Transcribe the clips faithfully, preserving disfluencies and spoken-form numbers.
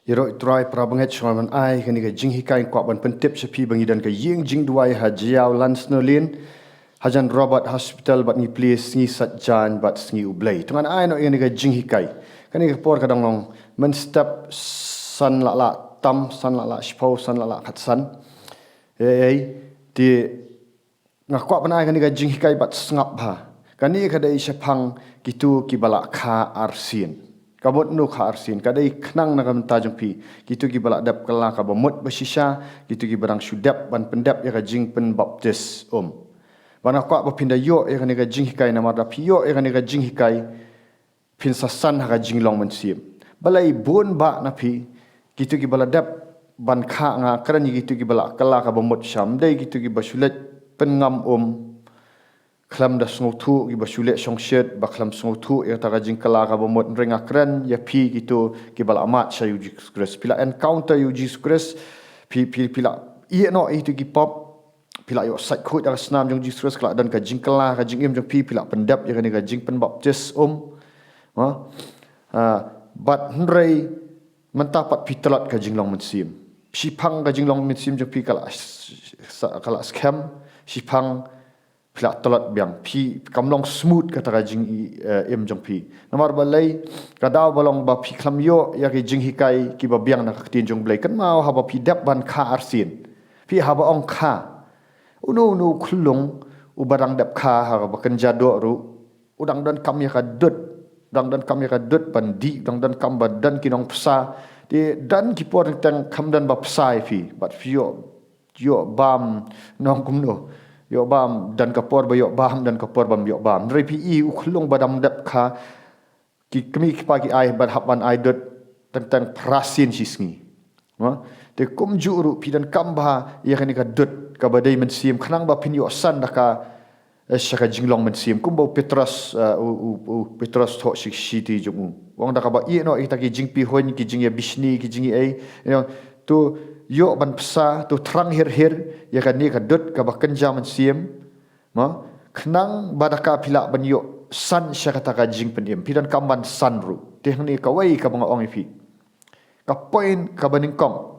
Ïaroh Trai, para bangeit, shuwa ban ai kane ka jinghikai, nga kwah ban pyntip sha phi ba ngi don ka ïing jingduwai ha Jaïaw Lansdowne Lane, hajan Robert Hospital, bad ngi plie sngi Saitjaiñ jaiñ bad sngi U Blei. To ngan ai noh ïa kane ka jinghikai. Kane ka por ka dang long mynstep san la la tam, san la la shiphew, san la la khatsan. Ei, ei, te nga kwah ban ai kane ka jinghikai bad sngap bha. Kane ka dei shaphang kito kiba la kha arsien. Ka mut no kha arsien, ka dei khnang na ka bynta jong phi. Kito kiba la dep kylla kaba mut ba shisha, kito kiba dang shu dep ban pyndep ïa ka jingpynbaptis um. Bad nga kwah ba phin da ïoh ïa kane ka jinghikai, namar da phi ïoh ïa kane ka jinghikai, phin sa san ha ka jinglong mynsiem. Balei bun bah na phi, kito kiba la dep ban kha, nga kren ïa kito kiba la kylla kaba mut shisha, ym dei kito kiba shu leit pynngam um khlem da sngewthuh, kiba shu leit shongshit ba khlem sngewthuh ïa kata ka jingkylla kaba mut. Hynrei nga kren ïa phi kito kiba la mad sha ïa U Jisu Khrist. Phi la encounter ïa U Jisu Khrist, phi, phi, phi la ïeh noh ïa kito ki pop, phi la ïoh sait khuid ha ka snam jong U Jisu Khrist, ka la don ka jingkylla ha ka jingim jong phi, phi la pyndep ïa kane ka jingpynbaptis um. Ha? Ah, bad hynrei mynta pat phi tlot ka jinglong mynsiem. Shiphang ka jinglong mynsiem jong phi ka la s-, s-, ka la skhem, shiphang phi la tlot biang, phi kam long smooth kata ka jing, eh, im jong phi. Namar balei? Ka daw ba long ba phi khlem ïoh ïa ki jinghikai kiba biang na ka ktien jong U Blei. Kynmaw haba phi dep ban kha arsien, phi haba ong kha, uno uno u khyllung uba dang dep kha ha kaba kynja doh ruh, u dang donkam ïa ka dud, dang donkam ïa ka dud ban dih, dang donkam ba don ki nongbsa. Te don ki por teng teng kam don ba bsa ïa phi, bad phi ïoh, ïoh bam, nong kumno, ïoh bam, don ka por ba ïoh bam, don ka por bym ïoh bam. Hynrei phi i u khyllung ba dang dep kha, ki kmie ki kpa ki ai bad hap ban ai dud teng teng phra sien shi sngi. Ha? Te kumjuh ruh phi donkam bha ïa kane ka dud kaba dei mynsiem, khnang ba phin ïoh san da ka, eh, sha ka jinglong mynsiem. Kumba u Petros, eh, u, u, u Petros thoh sha ki shithi jong u, u ong da kaba ïeh noh ïa kita ki jingpihuiñ, ki jingïabishni, ki jingïaei, you know, to ïoh ban bsa, to thrang hir hir ïa kane ka dud kaba kynja mynsiem. Ma, khnang ba da ka phi lah ban ïoh san sha kata ka jingpynim. Phi donkam ban san ruh. Te hangne kawei kaba nga ong ïa phi, ka point kaba nyngkong.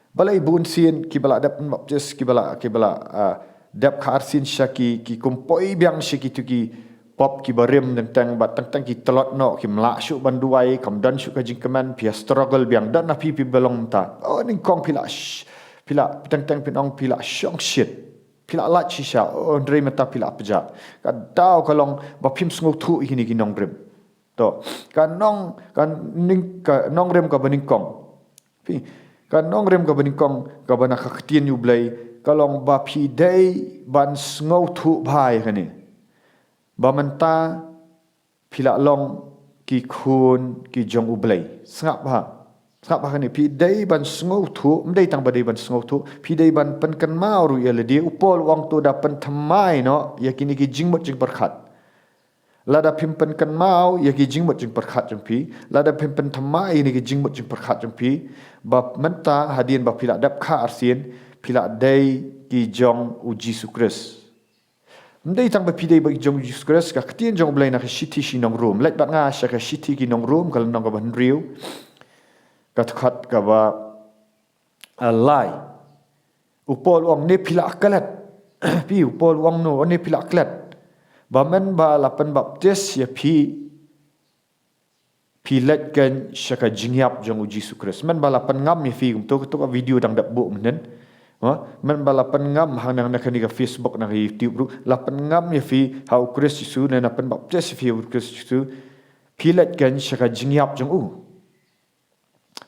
Balei bun sien kiba la dep baptis, kiba la, kiba la, ah, dep kha arsien sha ki, ki kum poi biang sha kito ki pop kiba rim teng teng, bad teng teng ki tlot noh, kim lah shuh ban duwai, kam don shuh ka jingkmen, phi ïa struggle biang. Don na phi, phi ba long mynta. Oh, nyngkong phi la sh-, phi la teng teng phin ong phi la shongshit, phi la lait shisha, oh, hynrei mynta phi la pjah. Ka daw ka long ba phim sngewthuh ïa kine ki nongrim. To, ka nong, ka nyng-, ka nongrim kaba nyngkong. Phi, ka nongrim kaba nyngkong kaba na ka ktien U Blei, ka long ba phi dei ban sngewthuh bha ïa kane, ba mynta phi la long ki khun ki jong U Blei. Sngap bha. Sngap bha kane, phi dei ban sngewthuh, ym dei tang ba dei ban sngewthuh, phi dei ban pynkynmaw ruh ïa lade. U Paul u ong to da pynthymmai noh ïa kine ki jingmut jingpyrkhat. Lada phim pynkynmaw ïa ki jingmut jingpyrkhat jong phi, lada phim pynthymmai ïa kine ki jingmut jingpyrkhat jong phi, ba mynta hadien ba phi la dep kha arsien, phi la dei ki jong U Jisu Khrist. Ym dei tang ba phi dei ba ki jong U Jisu Khrist, ka ktien jong U Blei na ka shithi sha ki nong Rom. Leit bad nga sha ka shithi ki nong Rom, ka lynnong kaba hynriew, ka dkhot kaba, ah, lai. U Paul u ong ne phi la klet. Phi, u Paul u ong no, ne phi la klet. Ba men ba la pynbaptis ïa phi, phi leit kein sha ka jingïap jong U Jisu Khrist. Men ba la pynngam ïa phi, kumto, kato ka video dang dep buh mynhynnin. Ha? Men ba la pynngam hangne na kane ka Facebook, na ka YouTube ruh, la pynngam ïa phi ha U Khrist Jisu ne la pynbaptis ïa phi ha U Khrist Jisu, phi leit kein sha ka jingïap jong u.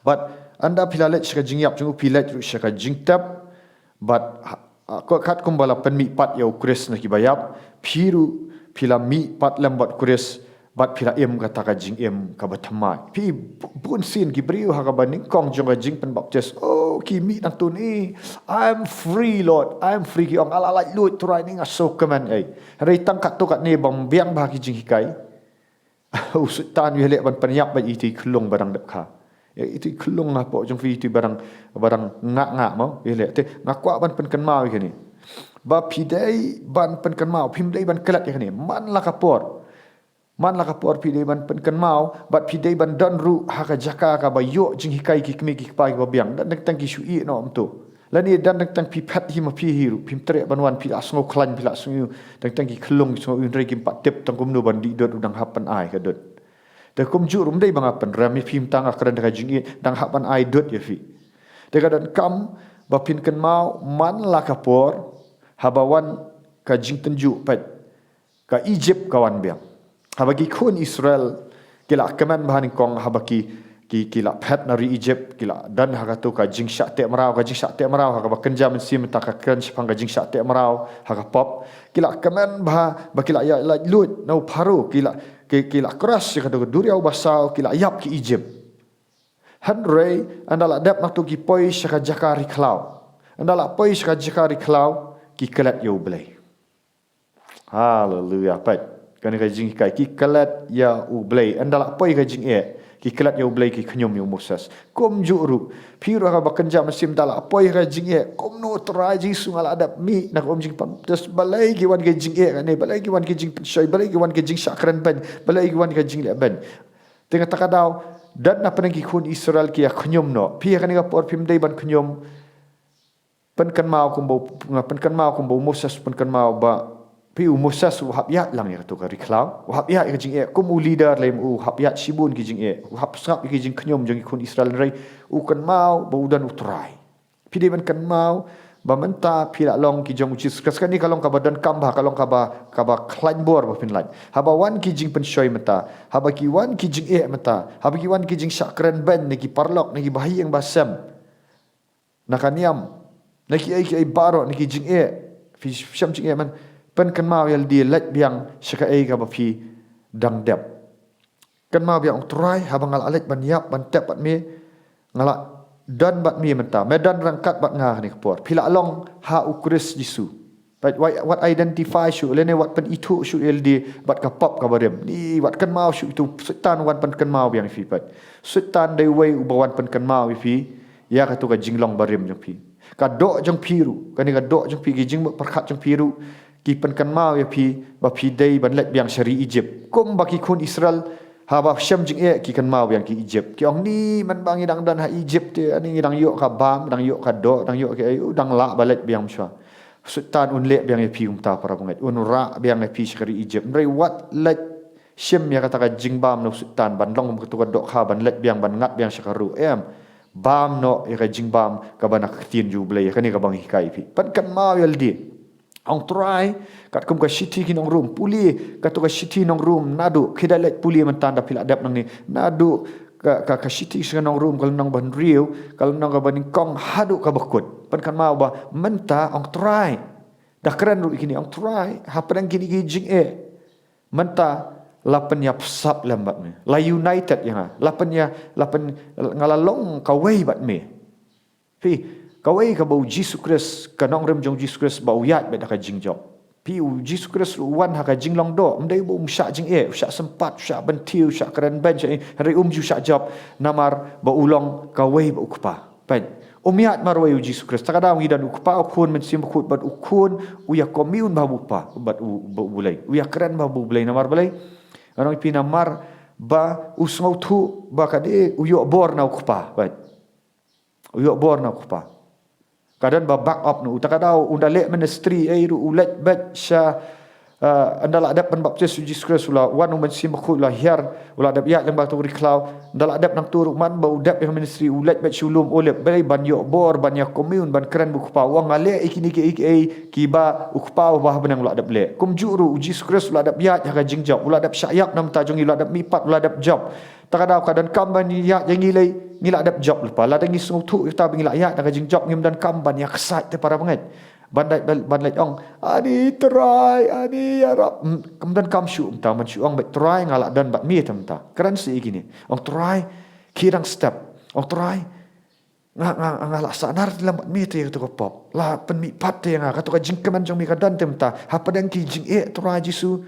Bad ynda phi la leit sha ka jingïap jong u, phi leit ruh sha ka jingtep. Bad ha, ha, ko, katkum ba la pynmih pat ïa U Khrist na kiba ïap, phi ruh phi la mih pat lem bad U Khrist, bad phi la im kata ka jingim kaba thymmai. Phi, bu-, bun sien ki briew ha kaba nyngkong jong ka jingpynbaptis, oh, ki mih nangto ne, "I'm free, Lord, I'm free," ki ong, "Nga la laitluid, Trai, ne nga sngewkmen ei." Hynrei tang katto katne bym biang bha ki jinghikai, u Soitan u ïaleh ban pynïap bad ito i khyllung ba dang dep kha. Ito i khyllung hapoh jong phi, ito i ba dang, ba dang ngah ngah mo, u ïaleh. Te nga kwah ban pynkynmaw ïa kane, ba phi dei ban pynkynmaw, phim dei ban klet ïa kane man la ka por. Man la ka por phi dei ban pynkynmaw, bad phi dei ban don ruh ha ka jaka kaba ïoh jinghikai ki kmie ki kpa kiba biang. Don teng teng ki shu ïeh noh mynta. Lane don teng teng phi phet hi ma phi hi ruh, phim treh ban wan, phi la sngew khlaiñ, phi la sngew, teng teng ki khyllung ki sngew, hynrei kim pat tip tang kumno ban dih dud, u dang hap ban ai ka dud. Te kumjuh ruh ym dei ba nga pynrem ïa phi, mynta nga kren da ka jingïeit, dang hap ban ai dud ïa phi. Te ka donkam ba phin kynmaw man la ka por, haba wan ka jingtynjuh pat, ka Egypt ka wan biang. Haba ki khun Israel ki la kmen bha nyngkong, haba ki, ki, ki la phet na ri Egypt, ki la don ha kato ka jingshah teh mraw, ka jingshah teh mraw, ha kaba kynja mynsiem mynta ka kren shaphang ka jingshah teh mraw ha ka pop. Ki la kmen bha, ba ki la ïa laitluid na u Pharaoh, ki la, ki, ki la cross ïa kato ka duriaw basaw, ki la ïap ki Egypt. Hynrei ynda la dep na kato ki poi sha ka jaka ri khlaw. Ynda la poi sha ka jaka ri khlaw, ki klet ïa U Blei. Haleluia, peit. Kane ka jinghikai, ki klet ïa U Blei. Ynda la poi ka jingeh, ki klet ïa U Blei, ki khñium ïa u Moses. Kumjuh ruh, phi ruh ha kaba kynja mynsiem, ynda la poi ka jingeh, kumno Trai Jisu nga la dep mih na ka um jingpynbaptis, balei ki wan ka jingeh kane, balei ki wan ka jingpynshoi, balei ki wan ka jingshah kren beiñ, balei ki wan ka jingleh beiñ. Te kata ka daw, don na pdeng ki khun Israel ki ïa khñium noh. Phi ha kane ka por phim dei ban khñium. Pynkynmaw kumba u, nga pynkynmaw kumba u Moses pynkynmaw ba, phi, u Moses u hap ïaid lang ïa kato ka ri khlaw, u hap ïaid ïa ka jingeh, kum u leader lem u hap ïaid shibun ki jingeh, u hap sngap ïa ki jingkhñium jong ki khun Israel, hynrei u kynmaw ba u don U Trai. Phi dei ban kynmaw ba mynta phi la long ki jong U Jisu Khrist. Kane ka long kaba donkam bha, ka long kaba, kaba khlaiñ bor ba phin lait. Haba wan ki jingpynshoi mynta, haba ki wan ki jingeh mynta, haba ki wan ki jingshah kren beiñ na ki paralok, na ki bahaïing bahasem, na ka niam, na kiei kiei baroh, na ki jingeh, phi shem jingeh, man, pynkynmaw ïa lade, leit biang sha kaei kaba phi dang dep. Kynmaw biang, ong Trai, haba nga la leit ban ïap ban tep bad me, nga la don bad me mynta, me don ryngkat bad nga ha kane ka por. Phi la long ha U Khrist Jisu. Peit, wat, wat identify shuh, lane wat pynithuh shuh ïa lade bad ka pop kaba rim. Ni, wat kynmaw shuh, ïa u Soitan wan pynkynmaw biang ïa phi, peit. Soitan dei uwei uba wan pynkynmaw ïa phi ïa kato ka jinglong barim jong phi. Ka doh jong phi ruh, kane ka doh jong phi, ki jingmut pyrkhat jong phi ruh ki pynkynmaw ïa phi ba phi dei ban leit biang sha ri Egypt. Kumba ki khun Israel, haba shem jingeh, ki kynmaw biang ki Egypt. Ki ong, ni, mynba ngi dang don ha Egypt te, ani ngi dang ïoh ka bam, dang ïoh ka doh, dang ïoh kiei, u dang lah ba leit biang mynshuwa. Soitan un leh biang ïa phi kumta, para bangeit. Un rah biang ïa phi sha ka ri Egypt. Hynrei wat leit shim ïa kata ka jingbam na u Soitan ban long kum kato ka dohkha, ban leit biang, ban ngat biang sha ka ruh. Em. Bam noh ïa ka jingbam kaba na ka ktien jong U Blei, ïa kane kaba ngi hikai ïa phi. Pynkynmaw ïa lade. Ong Trai, katkum ka shithi ki nong Rom, pule kato ka shithi nong Rom naduh, khie da leit pule mynta ynda phi la dep nangne, naduh ka, ka, ka shithi sha ki nong Rom, ka lynnong ba hynriew, ka lynnong kaba nyngkong haduh kaba kut. Pynkynmaw ba mynta, ong Trai, da kren ruh ïa kine, ong Trai, hapdeng kine ki jingeh, mynta la pynïapsap lem bad me. La united ïa nga. La pynïa, la pyn, nga la long kawei bad me. Phi, kawei kaba U Jisu Khrist, ka nongrim jong U Jisu Khrist ba u ïaid beit da ka jingjop. Phi, U Jisu Khrist u wan ha ka jinglong doh, ym dei ba um shah jingeh, u shah sympat, u shah bynthiew, u shah kren beiñ, u shah, hynrei um ju shah jop, namar ba u long kawei bad U Kpa. Peit, um ïaid marwei U Jisu Khrist. Kata ka daw ngi don U Kpa, U Khun, Mynsiem Bakhuid, bad U Khun u ïa commune bha bad U Kpa, bad U, bad U Blei. U ïa kren bha bad U Blei, namar balei? Nga ong ïa phi, namar ba u sngewthuh ba ka dei u ïoh bor na U Kpa. Peit. U ïoh bor na U Kpa. Ka don ba back up na u. Kata ka daw ynda leh ministry ei ruh u leit beit sha, eh, ynda la dep pynbaptis U Jisu Khrist, u la wan U Mynsiem Bakhuid, u la hiar, u la dep ïaid lyngba kato ka ri khlaw. Ynda la dep nangto ruh, man ba u dep ïa ka ministry, u leit beit sha u lum Olib, balei? Ban ïoh bor, ban ïa commune, ban kren bad U Kpa. U ong, nga leh ïa kine kiei kiei kiba U Kpa uba ha bneng u la dep leh. Kumjuh ruh U Jisu Khrist u la dep ïaid ha ka jingjop, u la dep shah ïap na ka bynta jong ngi, u la dep mihpat, u la dep jop. Kata ka daw ka donkam ba ngi ïaid ïa ngi lei, ngi la dep jop lypa. Lada ngi sngewthuh ïa kata ba ngi la ïaid da ka jingjop, ngim donkam ban ïa ksaid te, para bangeit. Ban leit, ban, ban leit ong, ani Trai, ani ïarap. Hmm, kam donkam shuh kumta, man shu ong beit, Trai, nga la don bad me te mynta. Kren seh ïa kine. Ong Trai, khie dang step. Ong Trai, nga, nga, nga la sahnarphna lem bad me te ïa kato ka pop. La pynmihpat te ïa nga, kato ka jingkmen jong me ka don te mynta. Hapdeng ki jingeh, Trai Jisu,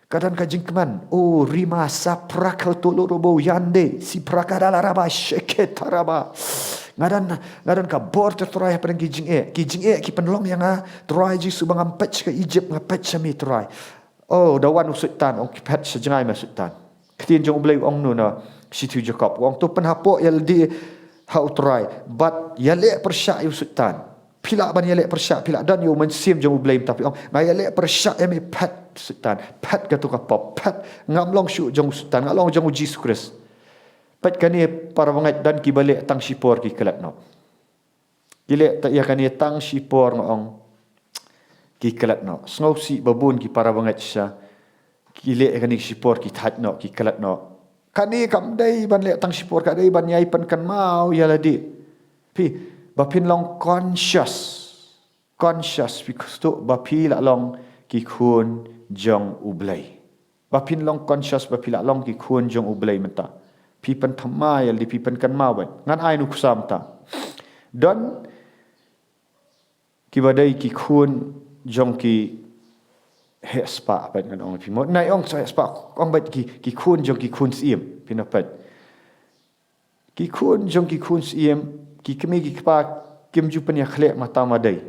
ka don ka jingkmen. O rima saprakal tolorobo yande, siprakadalaraba sheketaraba. Nga don, nga don ka bor te Trai hapdeng ki jingeh. Ki jingeh ki pynlong ïa nga, Trai Jisu, ba ngam peit sha ka Egypt, nga peit sha me, Trai. Oh, da wan u Soitan, ong ki phet sha jngai ma Soitan. Ktien jong U Blei u ong kumno na shithi u Jakob, u ong to pynhapoh ïa lade ha U Trai bad ïaleh pyrshah ïa u Soitan. Phi lah ban ïaleh pyrshah, phi lah don ïa u Mynsiem jong U Blei mynta, phi ong nga ïaleh pyrshah ïa me phet Soitan, phet kato ka pop, phet, ngam long shuh jong u Soitan, nga long jong u Jisu Khrist. Peit kane para bangeit, don kiba leh tang shipor ki klet noh. Ki leh ïa kane tang shipor, nga ong, ki klet noh. Sngewsih ba bun ki para bangeit shisha, ki leh ïa kane shipor ki thait noh, ki klet noh. Kane kam dei ban leh tang shipor, ka dei ban ïai pynkynmaw ïa lade. Phi, ba phin long conscious. Conscious, phi khuslai ba phi la long ki khun jong U Blei. Ba phin long conscious ba phi la long ki khun jong U Blei mynta. Phi pynthymmai ïa lade, phi pynkynmaw beit. Ngan ai nuksa mynta. Don kiba dei ki khun jong ki heh spah, peit, ngan ong phi mo. Nai ong sa heh spah, ong beit ki, ki khun jong ki khun syiem, phi na peit. Ki khun jong ki khun syiem, ki kmie ki kpa kim ju pynïakhleh mynta ma dei.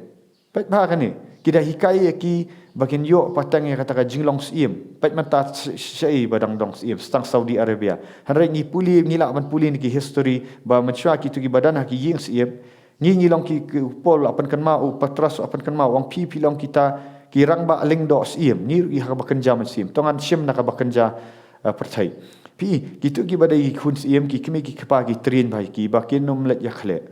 Peit bha kane, ki da hikai ïa ki ba kin ïoh pateng ïa kata ka jinglong syiem. Peit mynta sh-, sh-, shaei ba dang dong syiem, sa tang Saudi Arabia. Hynrei ngi pule, ngi lah ban pule na ki history ba mynshuwa kito kiba don ha ki ïing syiem, ngi, ngi long ki, ki, u Paul la pynkynmaw, u Patros la pynkynmaw, u ong phi, phi long kita ki rangbah lyngdoh syiem. Ngi ruh ki ha kaba kynja mynsiem. To ngan shim na kaba kynja, eh, pyrthei. Phi, kito kiba dei ki khun syiem, ki kmie ki kpa ki train bha ïa ki ba kin ym leit ïakhleh.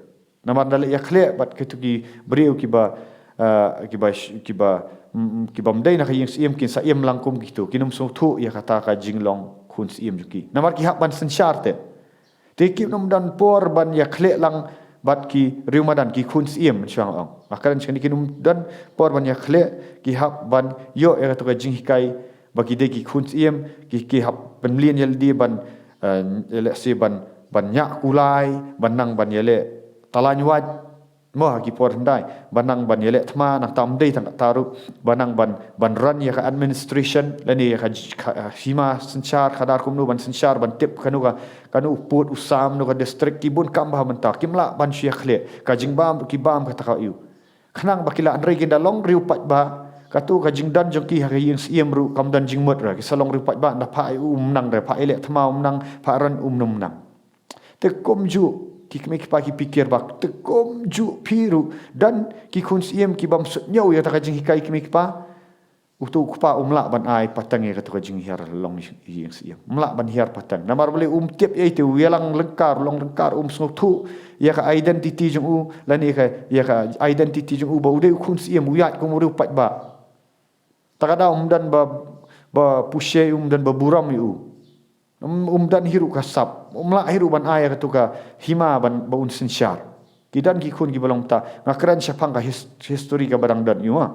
Namar da leit ïakhleh bad kito ki briew kiba, eh, kiba sh-, kiba, mm, mm, kibym dei na ka ïing syiem, kin sa im lang kum kito, kin ym sngewthuh ïa kata ka jinglong khun syiem jong ki. Namar ki hap ban synshar te. Te kim nym don por ban ïakhleh lang bad ki riew madan, ki khun syiem, mynshuwa nga ong. Nga kren shane, kim nym don por ban ïakhleh, ki hap ban ïoh ïa kato ka jinghikai ba ki dei ki khun syiem, ki, ki hap pynmlien ïa lade ban, eh, let's say ban, ban ñiah kulai, ban nang ban ïaleh talain wait mo ha ki por hyndai, ban nang ban ïaleh thma, nangta ym dei tang kata ruh, ban nang ban, ban run ïa ka administration lane ïa ka j-, ka, eh, hima synshar khadar, kumno ban synshar, ban tip kano ka, kano u pud u sam, kano ka district, ki bun kam bha mynta, kim lah ban shu ïakhleh, ka jingbam ki bam kata ka ïu. Khnang ba ki lah, hynrei kin da long riew paidbah, kato ka jingdon jong ki ha ka ïing syiem ruh kam don jingmut re, ki sa long riew paidbah, nda phah ïa u um nang re, phah ïaleh thma um nang, phah run um nang. Te kumjuh ki kmie ki kpa, ki pyrkhat ba te kumjuh phi ruh don ki khun syiem kibym sngewthuh ïa kata ka jinghikai kmie kpa. Uto u kpa um lah ban ai pateng ïa kato ka jinghiar long ïing syiem. Um lah ban hiar pateng. Namar balei? Um tip ïa ite, u ïalang lyngkar, u long lyngkar, um sngewthuh ïa ka identity jong u, lane ïa ka, ïa ka identity jong u ba u dei u khun syiem, u ïaid kum u riew paidbah. Ta ka daw um don ba, ba push ïa u, um don ba burom ïa u. Um, um don hi ruh ka sap. Um lah hi ruh ban ai ïa kato ka hima ban, ba un synshar. Ki don ki khun kiba long ta. Nga kren shaphang ka his-, history kaba dang don ïa u, ah.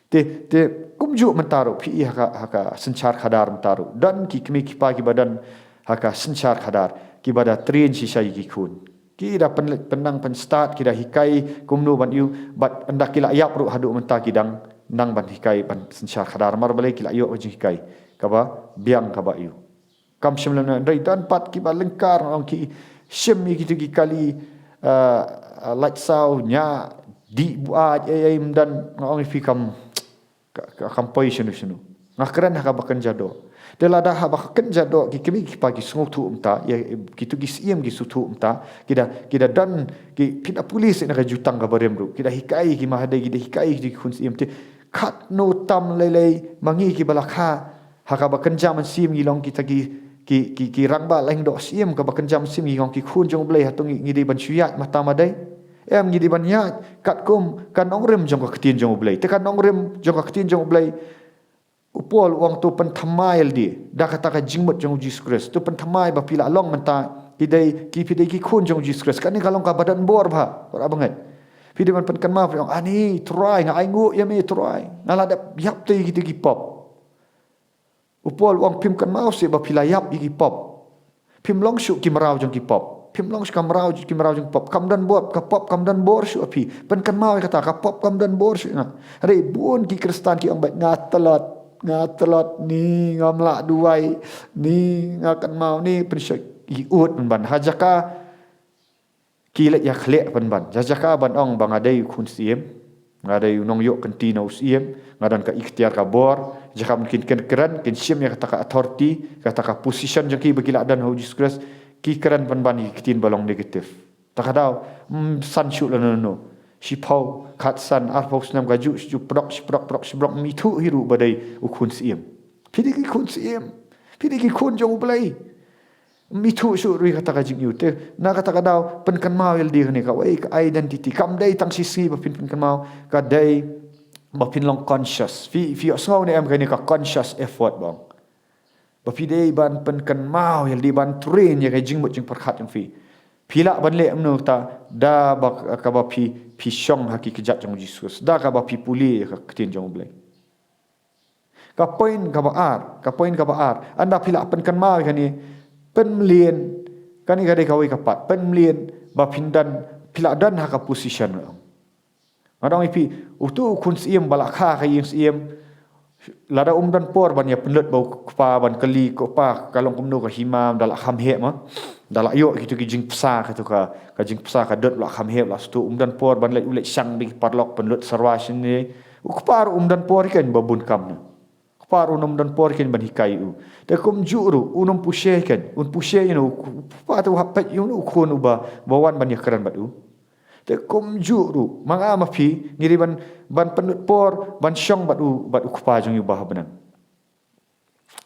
Te, te kumjuh mynta ruh phi ïa ha ka, ha ka synshar khadar mynta ruh. Don ki kmie ki kpa kiba don ha ka synshar khadar, kiba da train shisha ïa ki khun. Ki da pynleit pynnang pynstad, ki da hikai kumno ban ïu, bad ynda ki la ïap ruh haduh mynta ki dang nang ban hikai ban synshar khadar. Namar balei? Ki la ïoh ka jinghikai kaba biang, kaba ïu. Kam shym lem na, hynrei don pat kiba lyngkar, nga ong, ki shim ïa kito ki kali, eh, eh, lait saw, ñiah, dih buaid, ei ei, ym don, nga ong ïa phi, kam, ka, ka, kam poi shano shano. Nga kren ha kaba kynja doh. Te lada ha kaba kynja doh ki kmie ki kpa ki sngewthuh mynta, ïa, kito ki syiem ki sngewthuh mynta, ki da, ki da don, ki, phi da pule seh na ka Jutang kaba rim ruh, ki da hikai ki mahadei, ki da hikai ki khun syiem. Te katno tam lei lei ma ngi kiba la kha ha kaba kynja mynsiem, ngi long kita ki, ki, ki, ki rangbah lyngdoh syiem, kaba kynja mynsiem, ngi long ki khun jong U Blei, hato ngi, ngi dei ban shu ïaid mynta ma dei? Em, ngi dei ban ïaid katkum ka nongrim jong ka ktien jong U Blei. Te ka nongrim jong ka ktien jong U Blei, u Paul u ong to pynthymmai lade da kata ka jingmut jong U Jisu Khrist. To pynthymmai ba phi la long mynta ki dei ki, phi dei ki khun jong U Jisu Khrist. Kane ka long kaba don bor bha, para bangeit. Phi dei ban pynkynmaw, phi ong, ani Trai, nga ainguh ïa me Trai, nga la dep ïap te ïa kito ki pop. U Paul u ong phim kynmaw seh ba phi la ïap ïa ki pop. Phim long shuh ki mraw jong ki pop. Phim long shuh ka mraw, ki mraw jong ki pop. Kam don bor, ka pop kam don bor shuh ha phi. Pynkynmaw ïa kata, ka pop kam don bor shuh ïa nga. Hynrei bun ki Khristan ki ong beit, nga tlot, nga tlot, ni ngam lah duwai, ni nga kynmaw, ni pynshoi, ki ud pynban. Ha jaka ki leit ïakhleh pynban. Ha jaka ban ong ba nga dei u khun syiem, Nga dei u nongïoh kynti na u syiem, nga don ka iktiar ka bor, jaka ban kin kren, kin shim ïa kata ka authority, kata ka position jong ki ba ki la don ha u Jisu Khrist, ki kren pynban ïa ki ktien ba long negative. Ta ka daw, mm, san shuh lano lano. Shiphew, khatsan, arphew snem ka juh, shi juh pdok, shi pdok, pdok, shi pdok, ym ithuh hi ruh ba dei u khun syiem. Phi dei ki khun syiem. Phi dei ki khun jong U Blei. Ym ithuh shuh ruh ïa kata ka jingïohi. Te, na kata ka daw, pynkynmaw ïa lade kane kawei ka identity. Kam dei tang shi sngi ba phin pynkynmaw, ka dei ba phin long conscious. Phi, phi ïohsngew ne em kane ka conscious effort ba ong. Ba phi dei ban pynkynmaw ïa lade, ban train ïa ka jingmut jingpyrkhat jong phi. Phi lah ban leh kumno ta, da ba kaba phi, phi shong ha ki kjat jong U Jisu Khrist. Da kaba phi pule ïa ka ktien jong U Blei. Ka point kaba ar, ka point kaba ar. Ynda phi lah pynkynmaw ïa kane, pynmlien, kane ka dei kawei ka part, pynmlien, ba phin don, phi lah don ha ka position. Nga ong ïa phi, utu u khun syiem ba la kha ha ka ïing syiem, lada um don por ban ïa pynlut bad u kpa, ban kylli, ko pa, ka long kumno ka hima, da la kham heh ma. Da la ïoh kito ki jingpysa, kito ka, ka jingpysa ka dud, la kham heh, la sdang, um don por ban leit, u leit shang bad ki paralok, pynlut syrwa shane. U kpa ruh um don por ïa kane ba bun kam ne. Kpa ruh um don por ïa kane ban hikai u. Te kumjuh ruh, un ym pyrshah ïa kane, un pyrshah ïa u kpa, te u hap peit ïa u khun uba, ba wan ban ïakren bad u. Te kumjuh ruh, ma nga ma phi, ngi dei ban, ban pynlut por, ban shong bad u, bad u kpa jong ngi uba ha bneng.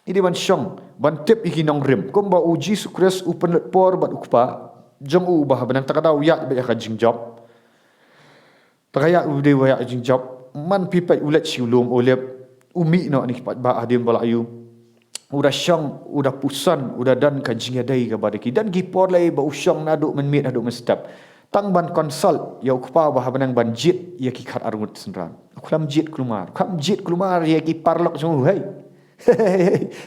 Ngi dei ban shong, ban tip ïa ki nongrim. Kumba u Jisu Khrist u pynlut por bad u kpa jong u uba ha bneng, ta ka daw u ïaid beit ha ka jingjop. Ta ka ïaid, u dei u ïaid jingjop. Man phi peit u leit sha u lum Olib, u mih noh na ki paidbah hadien ba la ïoh. U da shong, u da pyrshang, u da don ka jingïadei kaba da ki. Don ki por lei ba u shong naduh mynmiet haduh mynstep. Tang ban consult ïa u kpa uba ha bneng ban jied ïa ki khatar ngut synran. U khlem jied kulmar. U khlem jied kulmar ïa ki paralok jong u, hei.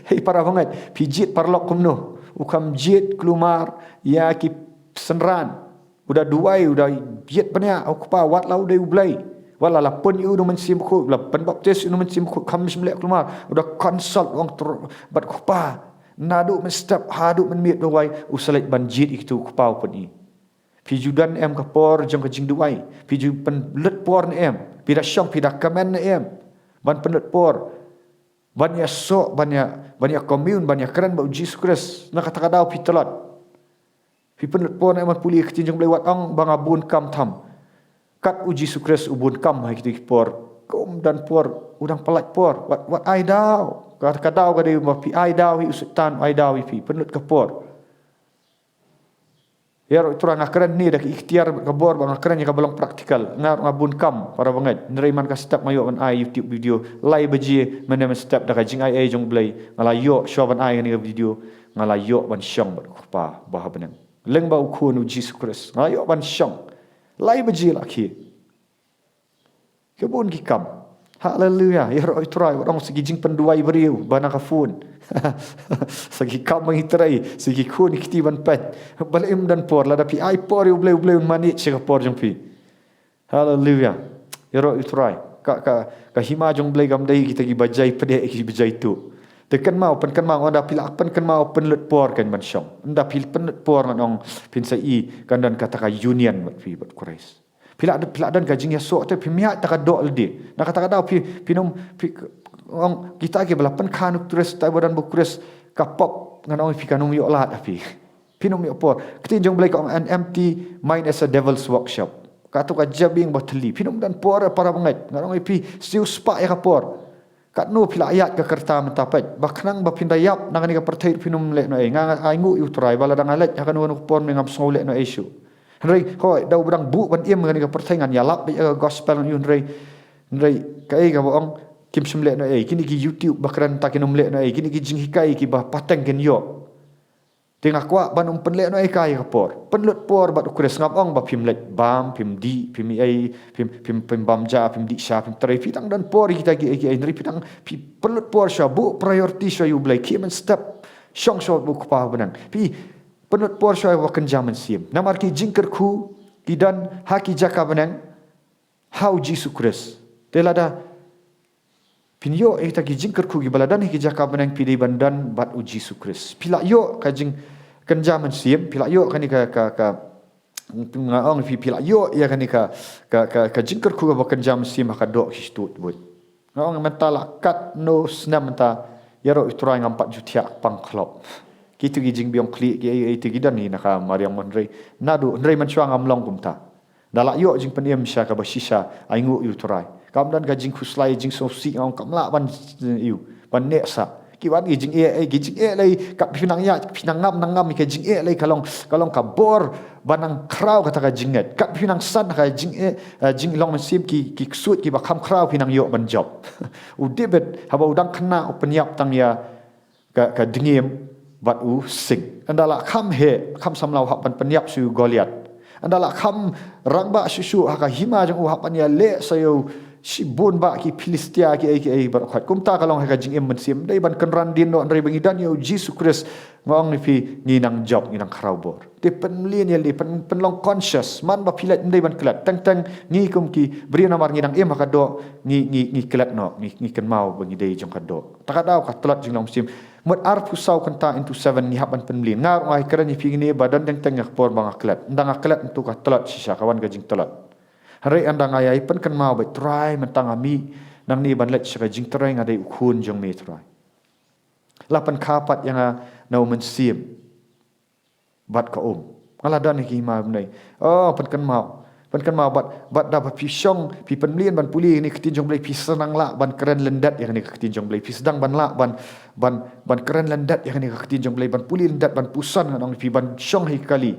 Hei, para bangeit. Phi jied paralok kumno? U khlem jied kulmar ïa ki synran. U da duwai, u da jied bniah, u kpa, wat la u dei U Blei. Wat la la pun ïa u Mynsiem Bakhuid, la pynbaptis ïa u Mynsiem Bakhuid, u khlem shym leh kulmar. U da consult, u ong ter-, bad u kpa. Naduh mynstep haduh mynmiet, duwai, u sa leit ban jied ïa kito u kpa u pyni. Phi ju don em ka por jong ka jingduwai? Phi ju pynlut por ne em? Phi da shong, phi da kmen ne em ban pynlut por, ban ïasoh, ban ïa, ban ïa commune, ban ïakren bad u Jisu Khrist? Na kata ka daw phi tlot. Phi pynlut por ne em ban pule ïa ka ktien jong U Blei? Wat ong ba nga bun kam, tham. Kat u Jisu Khrist u bun kam ha kito ki por, um don por, u dang pyllait por. Wat, wat ai daw. Ka, ka daw ka dei ba phi ai daw ïa u Soitan, ai daw ïa phi. Pynlut ka por. Ïaroh ïa u Trai, nga kren hangne da ka iktiar, ka bor, ba nga kren ïa kaba long practical. Nga, nga bun kam, para bangeit. Hynrei man ka step nga ïoh ban ai YouTube video lai baje mynne mynstep da ka jingai ei jong U Blei. Nga la ïoh shuwa ban ai kane ka video, nga la ïoh ban shong bad u Kpa ba ha bneng. Lyngba u Khun u Jisu Khrist nga la ïoh ban shong lai baje la khie. Ka bun ki kam. Haleluya. Ïaroh ïa u Trai, wat ong sa ki jingpynduwai briew ba na ka phone. Sa ki kam ba ngi trei, sa ki khun ki kti ban peit. Balei ym don por? Lada phi ai por ïa U Blei, U Blei un manage ïa ka por jong phi. Haleluya. Ïaroh ïa u Trai. Ka, ka, ka hima jong U Blei kam dei kita kiba jai pdeng, kiba jai tuh. Te kynmaw, pynkynmaw, ynda phi la pynkynmaw, pynlut por kan ban shong. Ynda phi pynlut por, ngan ong phin sa i kan don kata ka union bad phi bad Khrist. Phi la, phi la don ka jingïasoh te phim ïaid da ka doh lade. Na kata ka daw phi, phin ym, phi, ong, kita kiba la pynkha ïa u Khrist, kita ba don bad u Khrist, ka pop, ngan ong ïa phi, kan ym ïoh lad ha phi. Phin ym ïoh por. Ka ktien jong U Blei ka ong, "An empty mind is a devil's workshop." Kato ka jabieng ba thylli. Phin ym don por, para bangeit. Ngan ong ïa phi, siew spah ïa ka por. Katno phi la ïaid ka rta mynta, peit. Ba khnang ba phin da ïap na kane ka pyrthei, phin ym leh noh ei. Nga, nga ainguh ïa u Trai ba lada nga leit ha kano kano ka por, mynne ngam sngew leh noh ei shuh. Hynrei hooid, da uba dang buh ban im ha kane ka pyrthei, ngan ïalap beit ïa ka gospel, ngan ïoh, hynrei, hynrei kaei kaba ong, kim shym leh noh ei. Kine ki YouTube ba kren mynta kin ym leh noh ei. Kine ki jinghikai kiba pateng kin ïoh. Te nga kwah ban ym pynleh noh ei ïa ka por. Pynlut por bad u Khrist. Ngam ong ba phim leit bam, phim dih, phim ei, phim, phim, phim bam ja, phim dih sha, phim trei. Phi dang don por ïa kita kiei kiei, hynrei phi dang, phi pynlut por shuwa, buh priority shuwa ïa U Blei. Khie mynstep, shong shuwa bad u Kpa ba ha bneng. Phi pynlut por shuwa ïa uba kynja mynsiem. Namar ki jingkyrkhu ki don ha ki jaka bneng ha u Jisu Khrist. Te lada phin ïoh ïa kita ki jingkyrkhu kiba la don ha ki jaka bneng, phi dei ban don bad u Jisu Khrist. Phi la ïoh ka jingkynja mynsiem, phi la ïoh kane ka, ka, ka, Nga ong phi, phi la ïoh ïa kane ka, ka, ka, ka jingkyrkhu kaba kynja mynsiem ha ka doh ki stud bud. Nga ong mynta la katno snem mynta, ïaroh ïa u Trai ngam pat ju thiah pang khlop. Kitu ki jingbiang khlieh ki ei ei tu ki don hi na ka mariang mon hynrei. Naduh hynrei mynshuwa ngam long kumta. Da la ïoh jingpynim shisha kaba shisha, ai nguh ïa u Trai. Kam don ka jingkhuslai jingsngewsih nga ong kam lah ban ïa u, ban neh sah. Ki wan ki jingeh, eh, ki jingeh lei, kat phi nang ïa, phi nang ngam, nang ngam, ka jingeh lei, ka long, ka long ka bor, ban nang khraw kata ka jingngeit. Kat phi nang san ka jingeh, eh, jinglong mynsiem ki, ki ksuid, kiba kham khraw phi nang ïoh ban jop. U David, haba u dang khynnah, u pynïap tang ïa, ka, ka dngiem, bad u sing. Ynda la kham heh, kham samla u hap ban pynïap sha u Goliath. Ynda la kham rangbah shuh shuh ha ka hima jong u hap ban ïaleh sa ïa u shibun bah ki Philistia ki ei ki ei baroh khoit. Kumta ka long ha ka jingim mynsiem. Dei ban kynran dien noh hynrei ba ngi don ïa u Jisu Khrist. Nga ong ïa phi ngi nang jop ngi nang khraw bor. Te pynmlien ïalade pyn, pynlong conscious. Man ba phi leit ym dei ban klet. Teng teng ngi kum ki briew namar ngi nang im ha ka doh ngi, ngi, ngi klet noh. Ngi, ngi kynmaw ba ngi dei jong ka doh. Ta ka daw ka tlot jinglong mynsiem. Mut arphew saw kynta into seven ngi hap ban pynmlien. Nga ruh nga kren ïa phi ngi ba don teng teng ïa ka por ba nga klet. Ynda nga klet ntu ka tlot shisha ka wan ka jingtlot. Hynrei ynda nga ïai pynkynmaw bad Trai mynta nga mih nangne ban leit sha ka jingtrei nga dei u khun jong me Trai. La pynkha pat ïa nga na u mynsiem. Bad ka um. Nga la don hi ki hima bnai. Oh, pynkynmaw. Pynkynmaw bad, bad da ba phi shong, phi pynmlien ban pule ïa kane ka ktien jong Blei, phi sdang lah ban kren lyndet ïa kane ka ktien jong Blei. Phi sdang ban lah ban, ban, ban kren lyndet ïa kane ka ktien jong Blei, ban pule lyndet, ban puson ngan ong phi ban shong ha ki kali.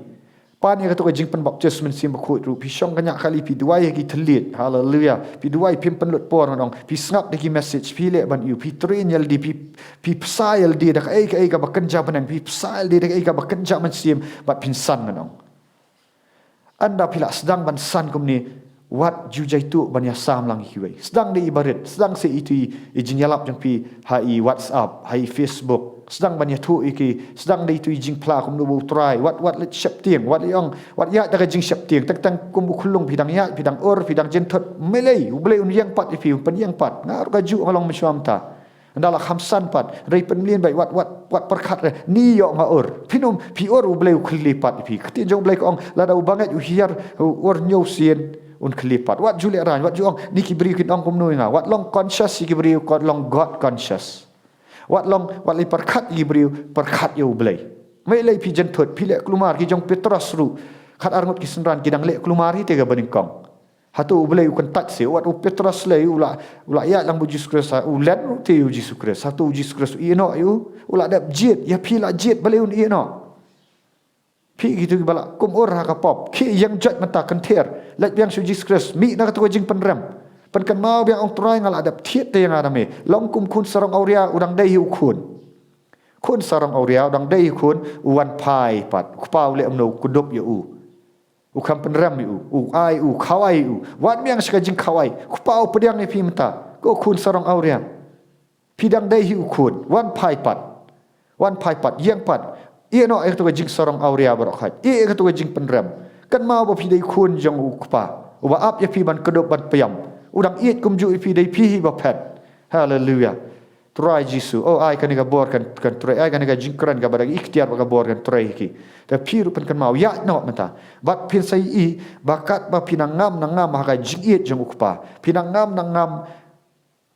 Pan ïa kato ka jingpynbaptis mynsiem bakhuid ruh, phi shong kane ka kali, phi duwai ha ki thylliej. Haleluia. Phi duwai phim pynlut por ngan ong. Phi sngap da ki message, phi leh ban ïoh, phi train ïalade, phi Phi pynsan ïalade da kaei kaei kaba kynja bneng, phi pynsan ïalade da kaei kaba kynja mynsiem, bad phin san ngan ong. Ynda phi la sdang ban san kumne, wat ju jaituh ban ïasam lang ïa kiwei. Sdang da i barit, sdang sa ïa itu i, i jingïalap jong phi, ha i WhatsApp, ha i Facebook, sdang ban ïathuh ïa ki, sdang da itu i jingphla kumno ba u Trai, wat, wat leit sheptieng, wat leit ong, wat ïaid da ka jingsheptieng, teng teng kum u khyllung phi dang ïaid, phi dang ur, phi dang jynthut, mei lei, u Blei un ïeng pat ïa phi, un pynïeng pat, nga ruh kajuh nga long mynshuwa mynta. Ynda la kham san pat, hynrei pynmlien beit wat, wat, wat pyrkhat re, ni ïoh nga ur. Phin ym, phi ur u Blei u khlieh pat ïa phi. Ka ktien jong u Blei ka ong, lada u bangeit u hiar, u ur hynñiew sien, un khlieh pat. Wat ju lehraiñ, wat ju ong, ni ki briew kin ong kumno ïa nga. Wat long conscious ïa ki briew, wat long God conscious. Wat long, wat leh pyrkhat ïa ki briew, pyrkhat ïa u Blei. Mei lei phi jynthut, phi leh kulmar ki jong Petros ruh. Khatar ngut ki synran ki dang leh kulmar hi te kaba nyngkong. Hato u Blei u kyntait seh, wat u Petros lei, u la, u la ïaid lang bad u Jisu Khrist, u len ruh te u Jisu Khrist. Hato u Jisu Khrist u ïehnoh ïa u, u la dep jied, ïa phi la jied, balei un ïehnoh. Phi kito kiba la kum ur ha ka pop, khie ïeng jot mynta kynther, leit biang sha u Jisu Khrist, mih na kato ka jingpynrem. Pynkynmaw biang ong Trai nga la dep thied te ïa nga da me, long kum khun sarong awria u dang dei hi u khun. Khun sarong awria u dang dei hi u khun, u wan phai pat, u kpa u leh kumno u kdup ïa u. U kham pynrem ïa u, u ai u, khawai u. Wan biang sha ka jingkhawai. Kpa u pdiang ïa phi mynta. Ko khun sarong awria. Phi dang dei hi u khun. Wan phai pat. Wan phai pat. Ïeng pat. Ïehnoh ïa kato ka jingsarong awria baroh khoit. Ïeh ïa kato ka jingpynrem. Kynmaw ba phi dei khun jong u kpa. Uba ap ïa phi ban kdup ban pdiang. U dang ïeit kumjuh ïa phi dei phi hi ba phet. Haleluia. Trai Jisu, oh, ai kane ka bor kan, kan trei, ai kane ka jingkren kaba da ka iktiar bad ka bor kan trei ha ki. Te phi ruh pynkynmaw, ïaid noh mynta. Bad phin sa ïohi, ba katba phi nang ngam, nang ngam ha ka jingïeit jong u kpa. Phi nang ngam, nang ngam,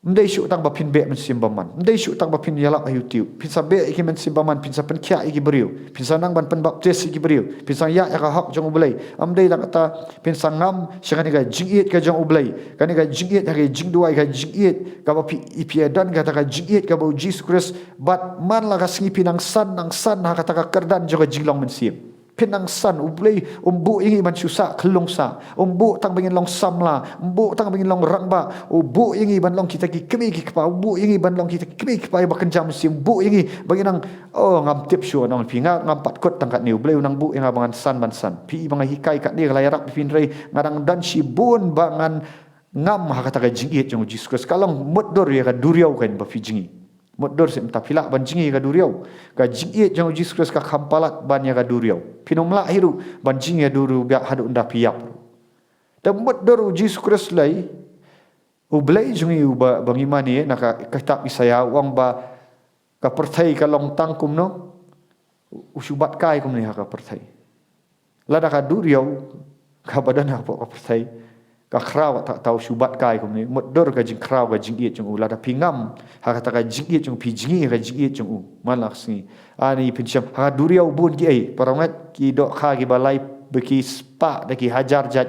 ym dei shuh tang ba phin beh mynsiem bymman. Ym dei shuh tang ba phin ïalap ha YouTube. Phin sa beh ïa ki mynsiem bymman, phin sa pynkhiah ïa ki briew. Phin sa nang ban pynbaptis ïa ki briew. Phin sa ïaid ha ka hok jong u Blei. Ym dei tang kata, phin sa ngam, sha kane ka jingïeit ka jong u Blei. Kane ka jingïeit, ha ka jingduwai, ka jingïeit, kaba phi, phi ïa don kata ka jingïeit, kaba u Jisu Khrist, bad man la ka sngi phi nang san, nang san, ha kata ka kyrdan jong ka jinglong mynsiem. Phi nang san, u Blei, um buh ïa ngi ban shu sah, khyllung sah. Um buh tang ba ngin long samla, um buh tang ba ngin long rangbah, u buh ïa ngi ban long kita ki kmie ki kpa, u buh ïa ngi ban long kita ki kmie ki kpa, ïa ba kynja mynsiem, um buh ïa ngi, ba ngin nang Oh, ngam tip shuh ngan ong phi nga, ngam pat kut tang katne u Blei u nang buh ïa nga ba ngan san ban san. Phi i ba nga hikai katne ka la ïarap phi hynrei nga dang don shibun ba ngan ngam ha kata ka jingïeit jong u Jisu Khrist. Ka long mutdur ïa ka duriaw kan ba phi jngi. Mutdur seh mynta phi lah ban jngi ïa ka duriaw. Ka jingïeit jong u Jisu Khrist ka kham palat ban ïa ka duriaw. Phin ym lah hi ruh ban jngi ïa duriaw biang haduh ynda phi ïap ruh. Te mutdur u Jisu Khrist lei u Blei jong ngi uba, ba ngi mane na ka, ka kitab Isaïah u ong ba ka pyrthei ka long tang kumno, u shu bat kai kumne ha ka pyrthei. Lada ka duriaw kaba don hapoh ka pyrthei ka khraw, kata ka taw shu bat kai kumne, mutdur ka jingkhraw ka jingïeit jong u. Lada phi ngam ha kata ka jingïeit jong u, phi jngi ha ka jingïeit jong u man la ka sngi, ani phin shem ha ka duriaw bun kiei, para ngeit, ki dohkha kiba lai bad ki spah da ki hajar jait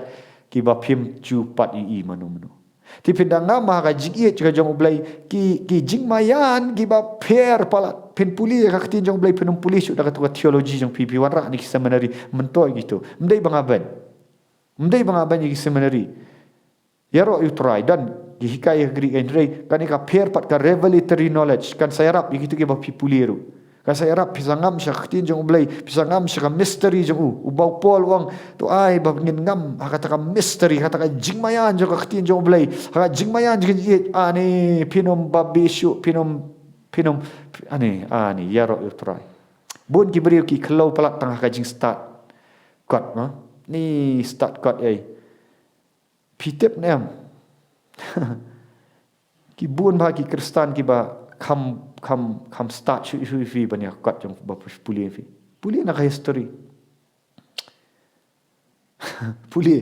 kiba phim ju pat ïohi mano mano. Te phin da ngam ha ka jingïeit ka jong U Blei, ki, ki jingmaïan kiba pher palat. Phin pule ka ktien jong U Blei, phin ym pule shuh da katu ka theology jong phi, phi wanrah na ki seminary, myntoi kito. Ym dei ba nga beiñ. Ym dei ba nga beiñ ïa ki seminary. Ïaroh ïa U Trai, don ki hikai ha ka Greek, hynrei kane ka pher pat, ka revelatory knowledge, kan sa ïarap ïa kito kiba phi pule ruh. Kan sa ïarap phi sa ngam sha ka ktien jong U Blei, phi sa ngam sha ka mystery jong u. Uba u Paul u ong, to ai ba ngin ngam ha kata ka mystery, kata ka jingmaïan jong ka ktien jong U Blei, ha ka jingmaïan jong ka jingïeit, ani phin ym babe shuh, phin ym, phin ym, ani, ani, ïaroh ïa U Trai. Bun ki briew ki khlaw palat tang ha ka jingstad kot, ma? Ni stad kot ei. Phi tip ne em? Ki bun bha ki Khristan kiba kham, kham, kham stad shuh shuh ïa phi ban ïa kot jong ba pule ïa phi. Pule na ka history. Pule.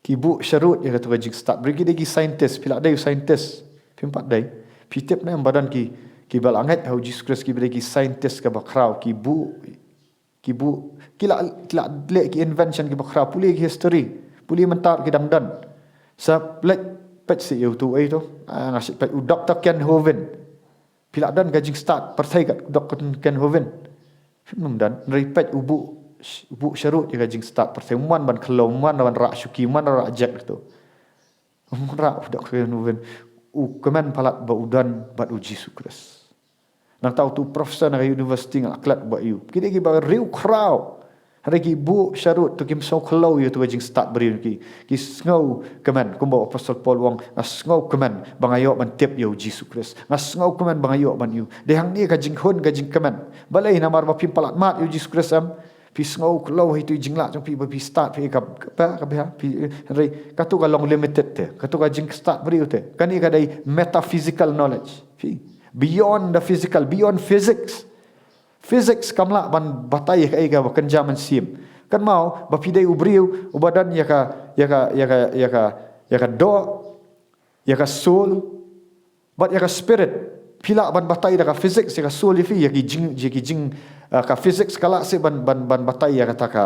Ki buh sharud ïa katu ka jingstad. Briew ki dei ki scientist, phi la dei u scientist. Phim pat dei. Phi tip ne em ba don ki, kiba la ngeit ha u Jisu Khrist kiba dei ki scientist kaba khraw, ki buh, ki buh, ki la, ki la leh ki invention kiba khraw. Pule ki history. Pule mynta ki dang don. Sa leit peit seh ïa utu ei to. Ah, nga shu peit u Doktor Ken Hovind. Phi la don ka jingstad pyrthei kat Doktor Ken Hovind? Phim don. Hynrei peit u buh, u buh sharud ïa ka jingstad pyrthei. Um wan ban khlaw, um wan ban rah shuki, um wan rah jack to. Um rah u Doktor Ken Hovind. U kmen palat ba u don bad u Jisu Khrist. Nangta utu u professor na ka university nga la klet bad u. Ki dei kiba riewkhraw. Hynrei ki buh sharud, to kim sngew khlaw ïa utu ka jingstad briew, ki, ki sngew kmen, kumba u Apostol Paul u ong, nga sngew kmen ba nga ïoh ban tip ïa u Jisu Khrist. Nga sngew kmen ba nga ïoh ban ïoh. Dei hangne ka jinghun, ka jingkmen. Balei? Namar ba phim palat mad ïa u Jisu Khrist em. Phi sngew khlaw ha itu i jinglad jong phi ba phi stad, phi ka, ka, ka, ka, phi, hynrei katu ka long limited te. Katu ka jingstad briew te. Kane ka dei metaphysical knowledge. Phi, beyond the physical, beyond physics. Physics kam lah ban batai ïa kaei kaba kynja mynsiem. Kynmaw ba phi dei u briew uba don ïa ka, ïa ka, ïa ka, ïa ka, ïa ka doh, ïa ka soul, bad ïa ka spirit. Phi lah ban batai da ka physics ïa ka soul ïa phi, ïa ki jing, ïa ki jing, ah, ka physics ka lah seh ban, ban, ban batai ïa kata ka,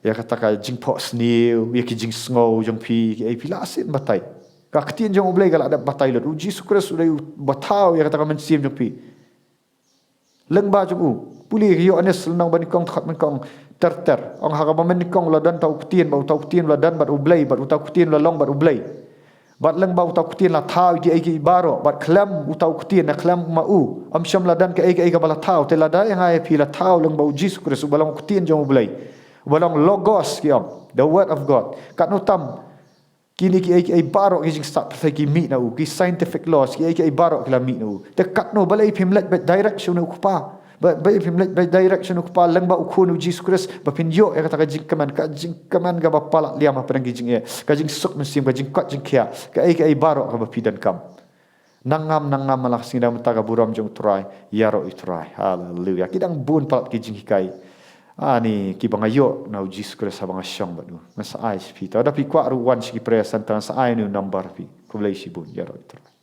ïa kata ka jingphohsniew, ïa ki jingsngew jong phi, ki ei phi lah seh ban batai. Ka ktien jong U Blei ka lah dep batai lut. U Jisu Khrist u dei uba thaw ïa kata ka mynsiem jong phi. Lyngba jong u. Pule ka Ïoannis lynnong ba nyngkong dkhot nyngkong ter ter. Ong ha kaba mynnyngkong la don uta u ktien, bad uta u ktien la don bad U Blei, bad uta u ktien la long bad U Blei. Bad lyngba uta u ktien la thaw ïa kiei kiei baroh, bad khlem uta u ktien ne khlem ma u, ym shym la don kaei kaei kaba la thaw, te lada ïa nga ïa phi la thaw lyngba u Jisu Khrist, uba long u ktien jong U Blei. Uba long Logos ki ong, the word of God. Katno tam kine kiei kiei baroh ki jingstad pyrthei ki mih na u, ki scientific laws, kiei kiei baroh ki la mih na u. Te katno, balei phim leit beit direct sha une u Kpa? Ba, balei phim leit beit direct sha une u Kpa lyngba u Khun u Jisu Khrist, ba phin ïoh ïa kata ka jingkmen, ka jingkmen kaba palat liam hapdeng ki jingeh, ka jingsuk mynsiem, ka jingkoit jingkhiah, kaei kaei baroh kaba phi donkam. Nang ngam, nang ngam man la ka sngi, da mynta ka burom jong U Trai, ïaroh ïa U Trai. Haleluya. Ki dang bun palat ki jinghikai. Ani, kiba nga ïoh na u Jisu Khrist haba nga shong bad u. Nga sa ai sha phi. Te lada phi kwah ruh wan sha ki prayer center, nga sa ai une u number phi. Khublei shibun, ïaroh ïa U Trai.